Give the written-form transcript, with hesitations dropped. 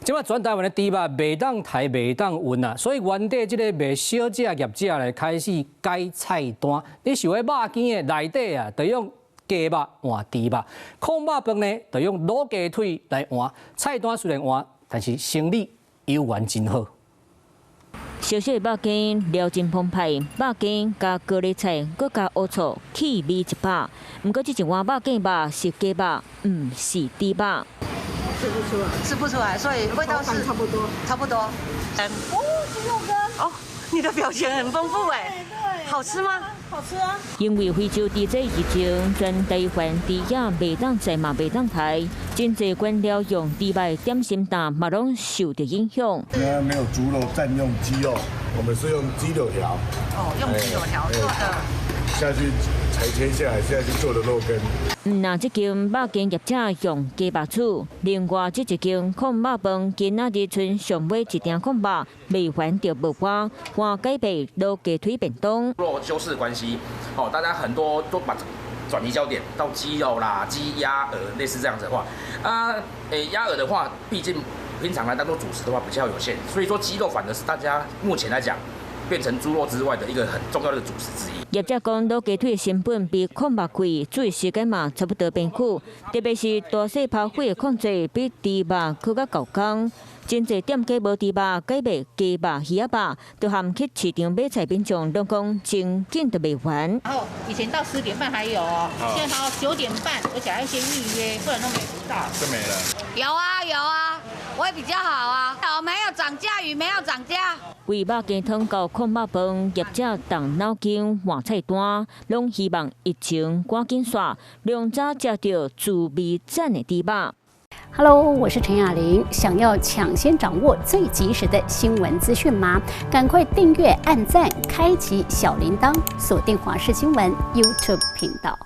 這擺全台灣的豬肉袂當刣袂當運啊，所以原底這个賣小食業者咧開始改菜單。你想欲肉羹的內底啊，就用雞肉換豬肉；炕肉飯呢，就用滷雞腿來換。菜單雖然換，但是生理猶原真好。小小的肉羹料真澎湃，肉羹加高麗菜，閣加烏醋，氣味一百。毋過這一碗肉羹肉是雞肉，毋是豬肉。吃不出來，吃不出來，所以味道是差不多，差不多。嗯，哦，雞肉羹，哦，你的表情很豐富哎，對，好吃嗎？好吃啊。因為非洲豬瘟疫情，全台灣豬仔袂當宰嘛袂當刣，真濟原料用豬肉點心檔嘛攏受著影響。因為沒有豬肉佔用雞肉，我們是用雞柳條。哦，用雞柳條做的。下去裁切下來，下去做的肉羹。毋但這間肉羹業者用雞肉煮，另外這一間炕肉飯今仔日賰上尾一鼎炕肉賣完就無換，換改賣滷雞腿便當。肉修飾關係，哦，大家很多都把轉移焦點到雞肉啦、雞鴨鵝類似這樣子的話，啊，誒，鴨鵝的話，畢竟平常來當做主食的話比較有限，所以說雞肉反而是大家目前來講，變成豬肉之外的一個很重要的主食之一。業者講，滷雞腿成本比炕肉貴，煮時間嘛差不多變久，特別是大細拋火的控制比豬肉閣較厚工。真濟店家無豬肉，改賣雞肉、魚仔肉，就含去市場買菜民眾攏講真緊就賣完。然後以前到10點半還有哦，現在到9點半，而且要先預約，不然都買不到。就沒了。有啊有啊，會比較好啊。有沒有漲價與沒有漲價。為肉羹湯到炕肉飯，業者動腦筋換菜單，攏希望疫情趕緊煞，量早食著滋味讚的豬肉。 Hello，我是陳雅玲。想要搶先掌握最及時的新聞資訊嗎？趕快訂閱、按讚、開啟小鈴鐺，鎖定華視新聞 YouTube 頻道。